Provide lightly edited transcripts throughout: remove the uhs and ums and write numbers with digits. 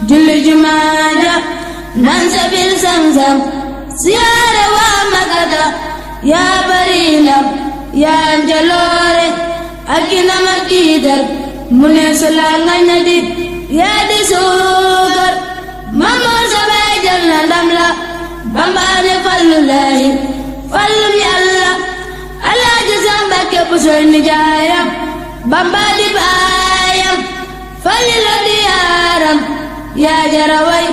julli jumaa ja naan sabil Zamzam siyaare waa Makata yaa bari ndam yaa njaloore ak inam ak tiitar mu ne su la ngañ na dit yaa di suukar Mamoor sa baay jël na ndam la Bambaane fallu laahi fallum Yàlla Alaaji Sambake bu soy nijaayam Bamba di baayam falli la di yaaram yaa jara way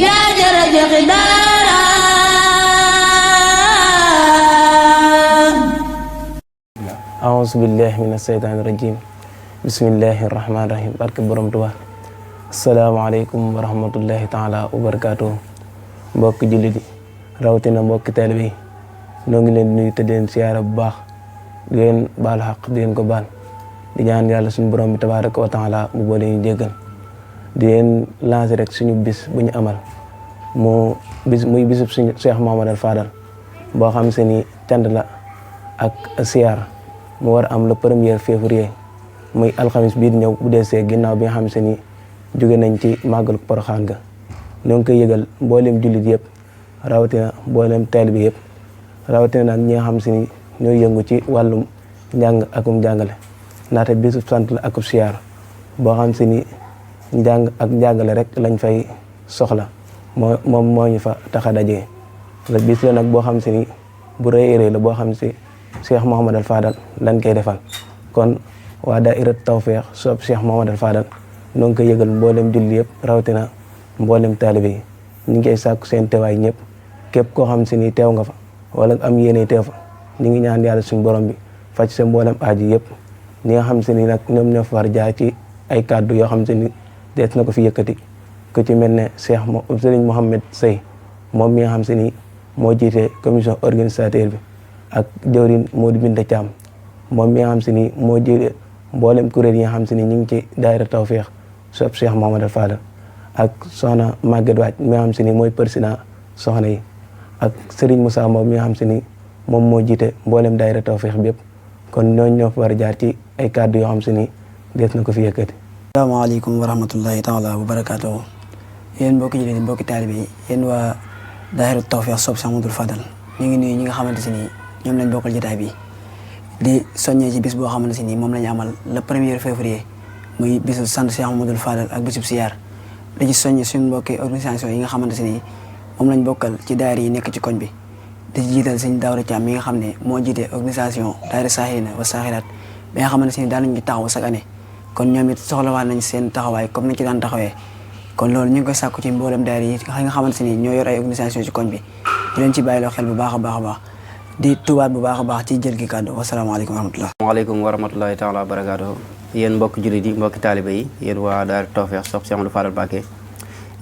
yaa jara joxi daara a'uuzu billahi mina shaytaani rajiim bismillahi rahmaani rahiim barke borom Tuubaa asalaamaaleykum wa rahmatullahi taala wa barakaatuhu mbokki jullit yi rawatina mbokki taalibe yi noo ngi leen di nuyu te di leen siyaara bu baax di leen baal xaq di leen ko baal di ñaan yàlla suñu borom bi tabaaraka wa taala mu boole ñu jéggal di leen lancer rek suñu bis bu ñu amal muy bisub suñu Cheikh Mouhamadou Fadal boo xam se ni cant la ak siyaar mu war a am le 1er février muy alxamis bii di ñëw bu desee ginnaaw bi nga xam se ni jóge nañ ci màggalu Poroxaan ga ñoo ngi koy yëgal mboolem jullit yëpp rawatina mboolem taalibe bi yëpp rawatina nag ñi nga xam se ni ñooy yëngu ci wàllum njàng akum njàngale ndaxte bisu sant la akub siyaar boo xam se ni njàng ak njàngale rek lañ fay soxla moom moo ñu fa tax a daje la bis la nag boo xam se ni bu rëy rëy la boo xam si Cheikh Mouhamadou Fadal lañ koy defal kon waa daayira Tawfekh soob Cheikh Mouhamadou Fadal noo ngi koy yëgal mboolem julli yëpp rawatina mboolem taalibe yi ñu ngi koy sàkku seen teewaay ñëpp képp koo xam si ni teew nga fa wala am yéene teew fa ñu ngi ñaan yàlla suñu borom bi faj sa mboolem aaji yëpp ñi nga xam si ni nag ñoom ñoo far jaar ci ay kàddu yoo xam si ni dees na ko fi yëkkati ku ci mel ne Serigne Mohamed Sey moom mi nga xam si ni moo jiite commission organisateur bi ak jawrin Modou Binta Thiam moom mi nga xam si ni moo jiite mboolem kuréel yi nga xam si ni ñu ngi ci daayira Tawfekh soob Cheikh Mouhamadou Fadal ak soxna Maguette Waaj mi nga xam si ni mooy président soxna yi ak Serigne Moussa moom mi nga xam si ni moom moo jiite mboolem daayira Tawfekh bi yëpp kon ñooñu ñoo fa war a jaar ci ay kàddu yoo xam si ni dees na ko fi yëkkati. asalaamaaleykum wa rahmatullahi taala wa barakaatuhu yéen mbokki jullit mbokki taalibe yi yéen waa daayira Tawfekh soob Cheikh Mouhamadou Fadal ñu ngi nuyu ñi nga xamante si ni ñoom lañ bokkal jotaay bi di soññee ci bis boo xamante si ni moom lañu amal le 1er février muy bisu sant Cheikh Mouhamadou Fadal ak bisub siyaar di ci soññee suñu mbokki organisation yi nga xamante si ni moom lañ bokkal ci daayira yi nekk ci koñ bi di ci jiital sëñ Daawda Caam mi nga xam ne moo jiite organisation daayira Saahirina wa Saahiraat bi nga xamante si ni daan nañ ci taxaw chaque année kon ñoom it soxlawaat nañ seen taxawaay comme nañ ci daan taxawee kon loolu ñu ngi koy sàkku ci mboolem daayira yi nga xamante ni ñoo yor ay organisation ci koñ bi di leen ci bàyyiloo xel bu baax a baax a baax di tubaat bu baax a baax ci jël gi kàddu wasalaamaaleykum wa rahmatulah. waaleykum wa rahmatulahi taala wa barakaatuhu yéen mbokki jullit yi mbokki taalibe yi yéen waa daayira Tawfekh soob Cheikh Mouhamadou Fadal Mbacké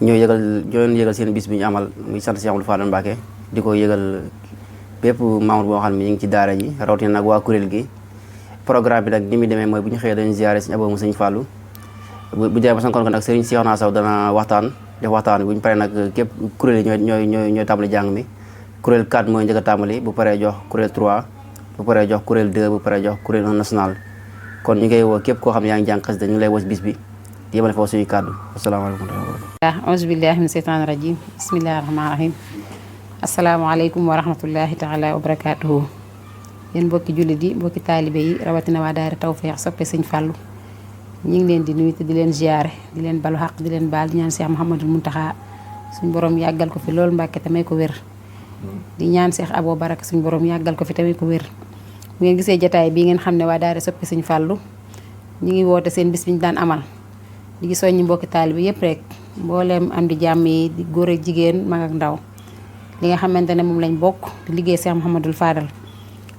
ñoo yëgal seen bis bi ñu amal muy sant Cheikh Mouhamadou Fadal Mbacké di ko yëgal bépp membre boo xam ne ñu ngi ci daara ji rawatina nag waa kuréel gi programme bi nag ni muy demee mooy bu ñu xëyee dañu ziare suñu aboomu sëñ Fallou bu jëlee ba sankoon ko nag Serigne Cheikhouna Sow dana def waxtaan bu ñu paree nag képp kuréel yi ñooy tàmbali jàng mi kuréel 4 mooy njëkk a tàmbali bu paree jox kuréel 3 bu paree jox kuréel 2 bu paree jox kuréel 1 national kon ñu koy woo képp koo xam ne yaa ngi jàng xasida ñu lay woo bis bi di yemale foofu suñuy kàddu asalaamaaleykum wa rahmatulah. auzu billahi min seytaani rajim bismillahi rahmaani rahim asalaamaaleykum wa rahmatullahi taala wa barakaatuhu yéen mbokki jullit yi mbokki taalibe yi rawatina waa daayira Tawfekh soppe sëñ Fallu ñu ngi leen di nuyu te di leen ziare di leen balu xaq di leen baal di ñaan Cheikh Mouhamadou Mountakha suñ borom yàggal ko fi loolu Mbàkke te may ko wér di ñaan Cheikh Abo Baraka suñ borom yàggal ko fi te may ko wér bu ngeen gisee jataay bii ngeen xam ne waa daayira soppe sëñ Fallu ñu ngi woote seen bis bi ñu daan amal di gi soññi mbokki taalibe yëpp rek mbooleem am di jàmm yi di góor ak jigéen mag ak ndaw li nga xamante ne moom lañ bokk di liggéey Cheikh Mouhamadou Fadal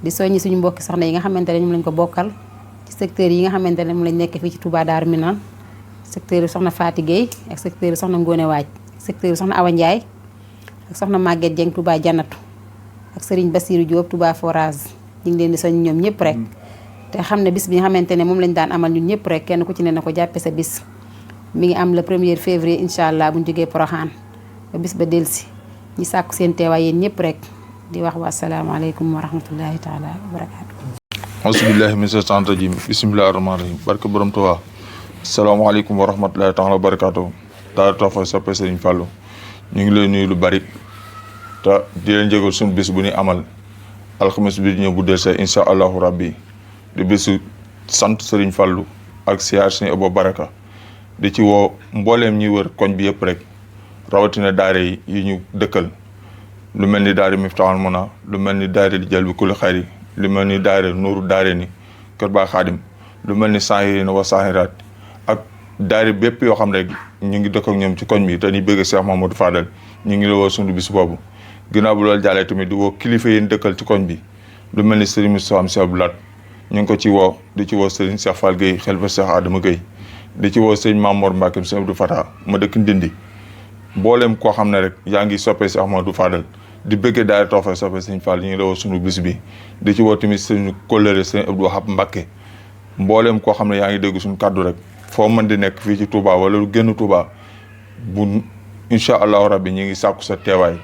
di soññi suñu mbokki soxna yi nga xamante ne ñoom lañ ko bokkal ci secteur yi nga xamante ne moom lañ nekk fii ci Touba Darou Minane secteur yi soxna Fatou Gueye ak secteur yi soxna Ngone Waaj secteur yi soxna Awa Ndiaye ak soxna Maguette Dieng Touba Jannatu ak Serigne Bassirou Diop Touba Forage ñu ngi leen di soñ ñoom ñëpp rek te xam ne bis bi nga xamante ne moom lañ daan amal ñun ñëpp rek kenn ku ci ne na ko jàppe sa bis mi ngi am le 1er février incha allah bu ñu jógee Porokhane ba bis ba delsi ñi sàkku seen teewaay yéen ñëpp rek di wax wa asalaamaaleykum wa rahmatullahi taala wa barakaatu. auzubillahi min shaytaani rajim bismillahi rahmaani rahim barke borom Tuubaa asalaamaaleykum wa rahmatullahi taala wa barakaatu daara Tawfekh soppe Serigne Fallou ñu ngi lay nuyu lu bari te di leen jégal suñu bis bu ñuy amal alxames bi ñëw bu delsee incha allahu rabbi di bisu sant Serigne Fallou ak siyaar Serigne Abo Baraka di ci woo mbooleem ñi wër koñ bi yëpp rek rawatina daare yi ñu dëkkal lu mel ni daare Miftahul Muna lu mel ni daare di jël bi kuli xayri lu mel ni daare Nuuru daare ni Kër Ba Xaadim lu mel ni Sahirina wa Sahiraat ak daare bépp yoo xam ne ñu ngi dëkk ak ñoom ci koñ bi te ñu bëgg Cheikh Mamadou Fadal ñu ngi la woo sunu bis boobu ginnaaw bu loolu jàllee tamit di woo kilifa yi dëkkal ci koñ bi lu mel ni Serigne Moustapha Cheikh Abdou Lat ñu ngi ko ci woo di ci woo Serigne Cheikh Fall Gueye xalifa Cheikh Adama Gueye di ci woo Serigne Mamour Mbacke Serigne Abdou Fatah ma dëkk Ndindi mboolem koo xam ne rek yaa ngi soppee Cheikh Mamadou Fadal di bëggee daara Tawfekh soppee Serigne Fall ñu ngi la woo sunu bis bi di ci woo tamit Serigne Kóllëre Serigne Abdou Wahab Mbacke mboolem koo xam ne yaa ngi dégg suñu kàddu rek foo mën di nekk fii ci Touba wala lu génn Touba bu incha allahu rabbi ñu ngi sàkku sa teewaay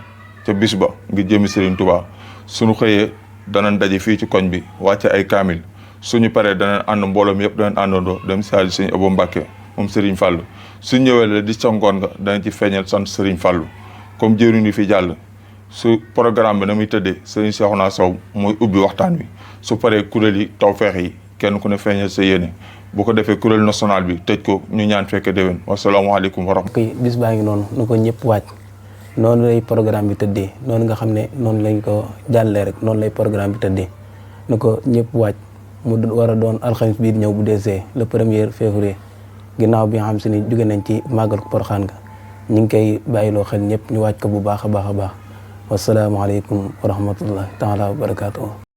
ca bis ba ngi jëmi Serigne Touba suñu xëyee danañ daje fii ci koñ bi wàcce ay kaamil suñu paree danañ ànd mbooloom yëpp danañ àndandoo dem saali Serigne Abo Mbacke moom Serigne Fallou su ñëwee la di ca ngoon nga danañ ci feeñal sant Serigne Fallou comme jëriñ yi fi jàll su programme bi na muy tëddee Serigne Cheikhouna Sow mooy ubbi waxtaan wi su paree kuréel yi Tawfekh yi kenn ku ne feeñal sa yéene bu ko defee kuréel national bi tëj ko ñu ñaan fekke déwén wasalaamaaleykum wa rahmatulah. bis baa ngi noonu nu ko ñëpp waaj noonu lay programme bi tëddee noonu nga xam ne noonu lañ ko jàllee rek noonu lay programme bi tëddee nu ko ñëpp waaj mu war a doon alxames bii di ñëw bu desee le 1er février ginnaaw bi nga xam si ni jóge nañ ci màggal ko Poroxaan nga ñu ngi koy bàyyiloo xel ñëpp ñu waaj ko bu baax a baax a baax wasalaamaaleykum wa rahmatullahi taala wa barakaatuh.